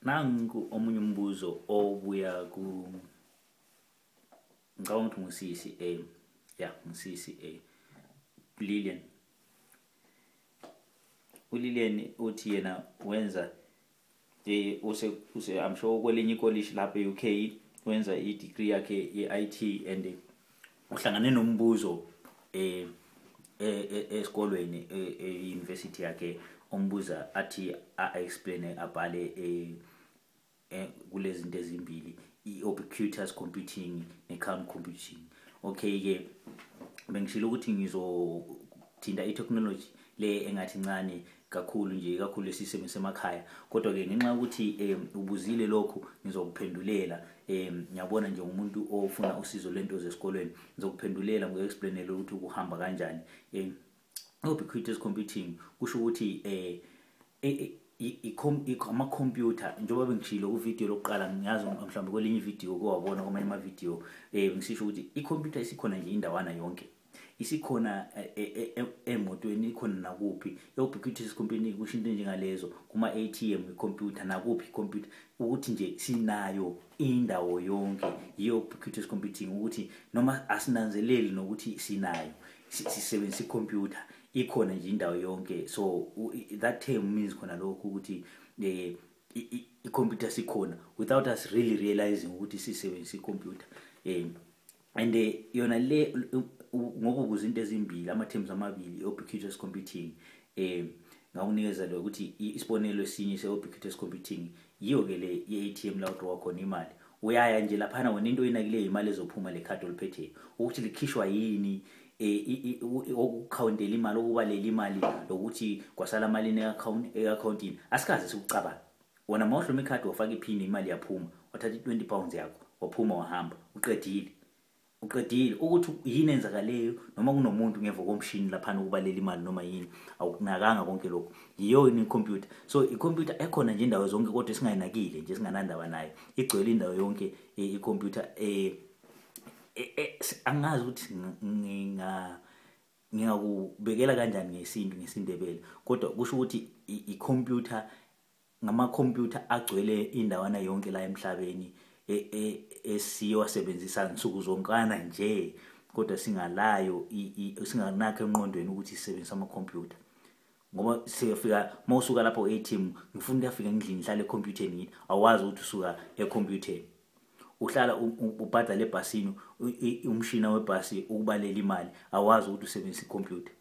Nangu omunye umbuzo obuya ku, ngicabanga ukuthi ngusisi, ya, ngusisi Lilian. ULilian uthi yena wenza use I'm sure kwelinye ikolishi lapha e-UK, wenza i-degree yakhe ye-IT and uhlangane nombuzo esikolweni, e-university yakhe, ombuza athi a-explain, abhale kulezi zinto ezimbili, i-ubiquitous computing ne-calm computing. Okay ke, bengishilo ukuthi ngizothinta i-technology le engathi incane kakhulu nje, kakhulu esisebenzisa emakhaya, kodwa ke ngenxa yokuthi ubuzile lokhu, ngizokuphendulela. Ngiyabona nje umuntu ofuna usizo lento zesikolweni, ngizokuphendulela, ngiku-explainele ukuthi kuhamba kanjani. Ubiquitous computing kusho ukuthi amakhompyutha, njengoba bengishilo kuvidiyo lokuqala, ngiyazi mhlawumbe kwelinye ividiyo kowabona, kwamanye amavidiyo ngisisho ukuthi ikhompyutha isikhona nje indawana yonke, isikhona emotweni, ikhona nakuphi. I-ubiquitous computing kusho into enjengalezo, kuma-ATM ikhompyutha, nakuphi ikhompyutha, ukuthi nje sinayo indawo yonke. Yiyo ubiquitous computing, ukuthi noma asinanzeleli nokuthi sinayo, sisebenzisa ikhompyutha, ikhona nje indawo yonke. So that term means khona lokhu, ukuthi ikhompyutha sikhona without us really realizing ukuthi sisebenzisa ikhompyutha. And yona le, ngoba ubuza into ezimbili, ama-terms amabili, ubiquitous computing, ngakunikeza lo ukuthi isibonelo esinye se-ubiquitous computing yiyo-ke le ye-ATM, la u-drawa khona imali. Uyaya nje laphana wena, into oyinakileyo imali ezophuma, le khadi oliphetheyo, ukuthi likhishwa yini, ukukhawuntela imali, ukubalela imali, lokuthi kwasala malini e-accountini, asikaze sikucabanga. Wona mawuhloma ikhadi, wafaka iphini, imali yaphuma, wathatha i-£20 yakho, waphuma, wahamba, uqedile, uqedile. Ukuthi yini enzakaleyo, noma kunomuntu ngemva komshini laphana ukubalela imali noma yini, awukunakanga konke lokho. Yiyo yini ikhompyutha. So ikhompyutha ekhona nje indawo zonke, kodwa singayinakile nje, singanandaba nayo, igcwele indawo yonke ikhompyutha. Angazi ukuthi ngingakubekela kanjani ngesintu, ngesiNdebele, kodwa kusho ukuthi ikhompyutha, ngamakhompyutha agcwele indawana yonke la emhlabeni, esiyowasebenzisa nsuku zonkana nje, kodwa singalayo, singanakho engqondweni ukuthi sisebenzisa amakhompyutha, ngoba siyafika, mawusuka lapho e-ATM, ngifuna ukuyafika endlini, ngihlale ekhompyutheni yini, awazi ukuthi usuka ekhompyutheni. Uhlala ubhadala ebhasini, umshina webhasi ukubalela imali, awazi ukuthi usebenzisa ikhompyutha.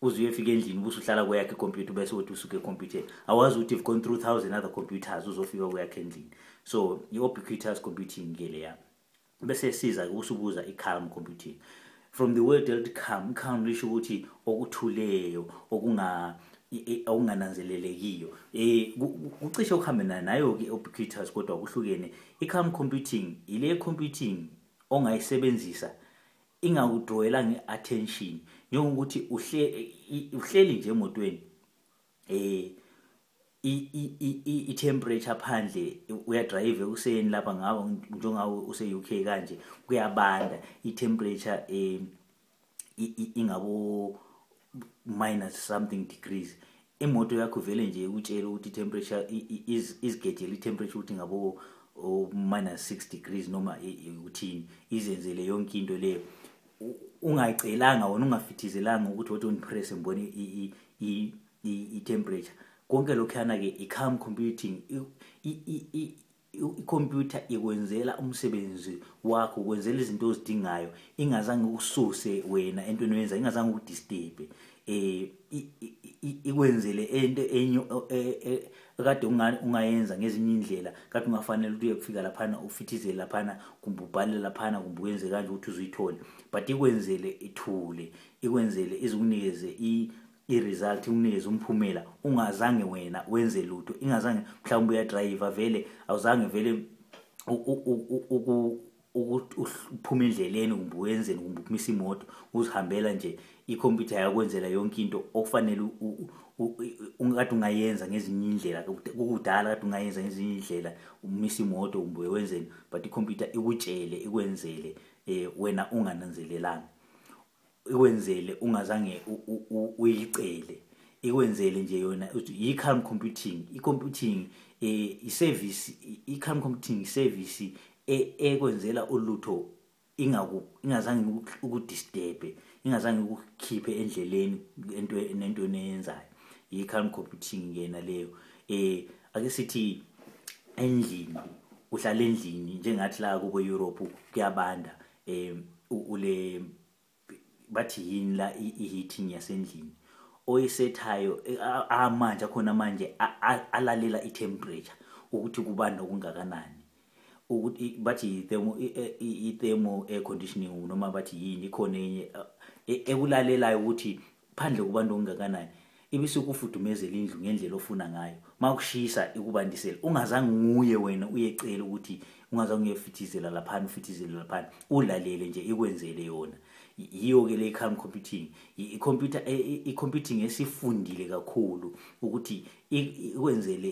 Uze uyefika endlini, ubusuhlala kweyakho ikhompyutha, bese uthi usuke ekhompyutheni. Awazi ukuthi you've gone through thousand other computers uzofika kweyakho endlini. So i-ubiquitous computing ke leya. Bese siza usubuza i-calm computing. From the word elithi calm, calm lisho ukuthi okuthuleyo, okungananzelelekiyo. Kucishe ukuhambe nayo ke ubiquitous, kodwa kuhlukene. I-calm computing ile computing ongayisebenzisa ingakudrowela nge-attention, njengokuthi uhleli nje emotweni, i-temperature phandle, uyadrive ekuseni lapha ngawo, njengawe use-UK kanje, kuyabanda, i-temperature ingabo minus something degrees. Imoto yakho vele nje ikutshela ukuthi i-temperature, izigejele i-temperature ukuthi ngabo minus 6 degrees noma ukuthini, izenzele yonke into leyo ungayicelanga wena, ungafithizelanga ukuthi wathi undipress ngibone i-temperature. Konke lokhuyana ke i-calm computing. Ikhompyutha ikwenzela umsebenzi wakho, ukwenzela izinto ozidingayo, ingazange ukususe wena entweni oyenza, ingazange ukudisturb, ikwenzele into enye kade ungayenza ngezinye indlela, kade ungafanele ukuthi uyekufika laphana, ufithizele laphana, kumbe ubhale laphana, kumbe uyenze kanje ukuthi uzuyithole, but ikwenzele ithule, ikwenzele, izikunikeze i-result, ikunikeze umphumela ungazange wena wenze lutho, ingazange mhlawumbe uyadrayiva vele, awuzange vele uphuma endleleni, kumbe wenzeni, kumbe ukumisa imoto, uzihambela nje, ikhompyutha yakwenzela yonke into okufanele kade ungayenza ngezinye indlela, kukudala kade ungayenza ngezinye indlela, umisa imoto kumbe wenzeni, but ikhompyutha ikutshele, ikwenzele wena ungananzelelanga, ikwenzele ungazange uyicele. Ikwenzele nje yona i-calm computing, i-computing i-service, i-calm computing service ekwenzela ulutho ingazange ukudisturb, ingazange ukukhiphe endleleni into nento eyenzayo. I-calm computing yena leyo. Ake sithi endlini, uhlala endlini njengathi la kubo Europe kuyabanda, ule bathi yini la i-heating yasendlini oyisethayo amanje akhona manje alalela i-temperature ukuthi kubanda okungakanani, ukuthi bathi i-thermo air conditioning noma bathi yini, ikhona enye ekulalelayo ukuthi phandle kubantu okungakanani, ibisukufudumezela indlu ngendlela ofuna ngayo. Makushisa ikubandisela, ungazange nguye wena uyecela ukuthi ungazange uyefithizela laphana, ufithizele laphana, ulalele nje ikwenzele yona. Yiyo ke le calm computing, i-computer, i-computing esifundile kakhulu ukuthi ikwenzele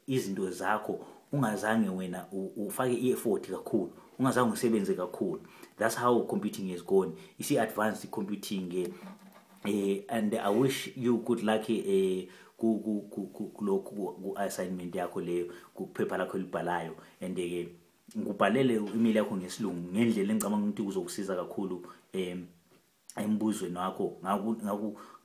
izinto zakho ungazange wena ufake i-effort kakhulu, ungazange usebenze kakhulu. That's how computing is gone. Isi advanced computing. And I wish you good luck kulokhu ku-assignment yakho leyo, kuphepha lakho elibhalayo. And ke ngubhalele email yakho ngesilungu ngendlela engicabanga ukuthi kuzokusiza kakhulu embuzweni wakho.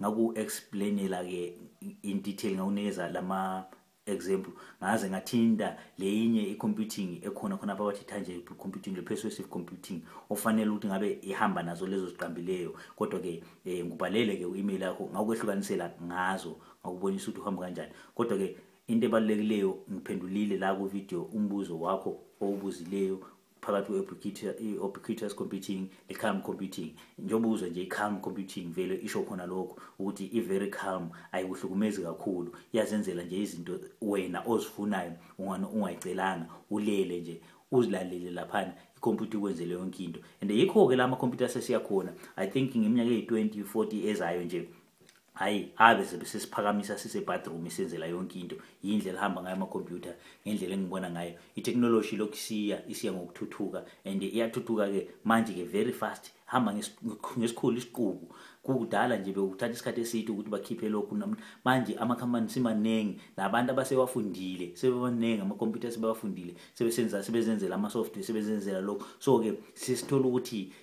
Ngaku explainela ke in detail, ngakunikeza lama example, ngaze ngathinta leyinye i-computing ekhona khona apha bathi tangible computing, le persuasive computing ofanele ukuthi ngabe ihamba nazo lezo ziqambileyo. Kodwa ke ngubhalele ke u-email yakho, ngakwehlukanisela ngazo, ngakubonisa ukuthi uhamba kanjani. Kodwa ke into ebalulekileyo, ngiphendulile la ku video umbuzo wakho owubuzileyo phakathi kwe-ubiquitous computing ne-calm computing. Njengoba uzwa nje i-calm computing vele isho khona lokho ukuthi i-very calm, ayikuhlukumezi kakhulu, iyazenzela nje izinto wena ozifunayo ungayicelanga, ulele nje uzilalele laphana, ikhompyutha ikwenzele yonke into. And yikho-ke la amakhompyutha sesiyakhona. I think ngeminyaka eyi-20 40 ezayo nje, hayi, abe sesiphakamisa sise-bathroom isenzela yonke into. Yindlela ehamba ngayo amakhompyutha, ngendlela engibona ngayo i-technology lokhu isiya ngokuthuthuka, and iyathuthuka-ke manje-ke very fast, hamba ngesikhulu isiqubu. Kudala nje bekuthatha isikhathi eside ukuthi bakhiphe lokhu, manje amakhampani simaningi, nabantu abasewafundile sebebaningi, amakhompyutha sebewafundile, sebesenza, sebezenzela ama-software, sebezenzela lokhu. So-ke sesithola ukuthi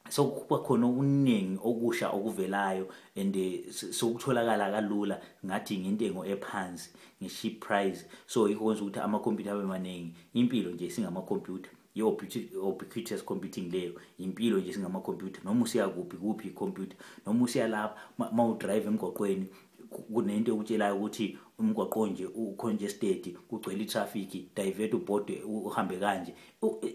sokuba khona okuningi okusha okuvelayo, and sokutholakala kalula ngathi ngentengo ephansi, nge-cheap price. So yikho kwenza ukuthi amakhompyutha abe maningi. Impilo nje singamakhompyutha, i-ubiquitous computing leyo, impilo nje singamakhompyutha. Noma usiya kuphi kuphi ikhompyutha, noma usiya lapha ma udrive emgwaqweni, kunento ekutshelayo ukuthi umgwaqo nje u-congested, kugcwele i-traffic, divert ubhode uhambe kanje.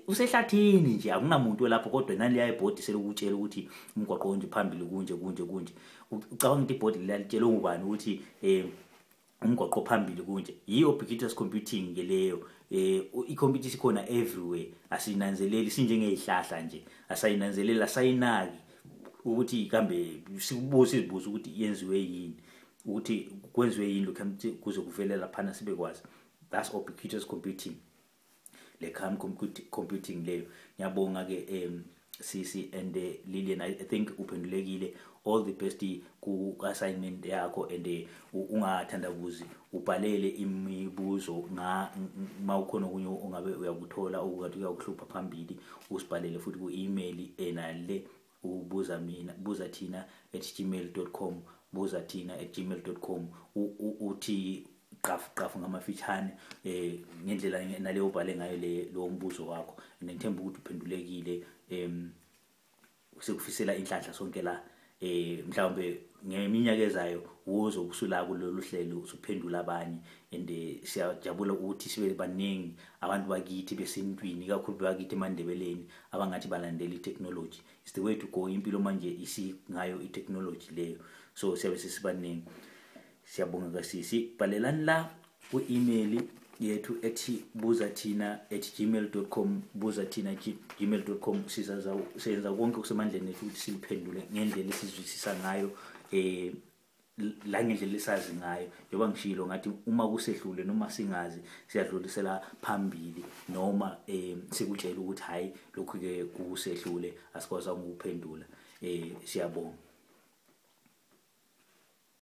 Usehlathini nje, akunamuntu lapho, kodwa naliya ibhodi selokutshela ukuthi umgwaqo nje phambili kunje kunje kunje. Ucabanga ukuthi ibhodi liyalitshela ngubani ukuthi umgwaqo phambili kunje? Yiyo ubiquitous computing ke leyo. I-computer isikhona everywhere, asinanzeleli, sinjengezihlahla nje, asayinanzeleli, asayinaki ukuthi kambe sikubuza sizibuza ukuthi yenziwe yini, ukuthi kwenziwe yini lokhu kuze kuvele laphana sibekwazi. That's ubiquitous computing, le calm computing leyo. Ngiyabonga ke Sisi and Lilian, I think uphendulekile. All the best ku assignment yakho, and ungathandabuzi ubhalele imibuzo mawukhona okunye ongabe uyakuthola okukathi uyakuhlupha phambili, usibhalele futhi ku email enale ubuza mina, buzathina@gmail.com, buzathina@gmail.com. Uthi qafu qafu ngamafitshane ngendlela naleyo ubhale ngayo le lo mbuzo wakho, and ngithemba ukuthi uphendulekile. Sikufisela inhlanhla sonke la. Mhlawumbe ngeminyaka ezayo uzobe usula kulolu hlelo usuphendula abanye, and siyajabula ukuthi sibe baningi abantu bakithi besintwini, kakhulu bakithi emaNdebeleni, abangathi balandela i-technology. It's the way to go, impilo manje isingayo i-technology leyo, so siyabe sesibaningi. Siyabonga kasisi. Bhalelani la ku-email yethu ethi buzathina@gmail.com, buzathina@gmail.com. Sisenza konke okusemandleni ethu ukuthi siliphendule ngendlela esizwisisa ngayo, la ngendlela esazi ngayo. Njengoba ngishilo ngathi uma kusehlule noma singazi, siyadlulisela phambili, noma sikutshela ukuthi hayi, lokhu ke kusehlule, asikwazanga ukuphendula. Siyabonga.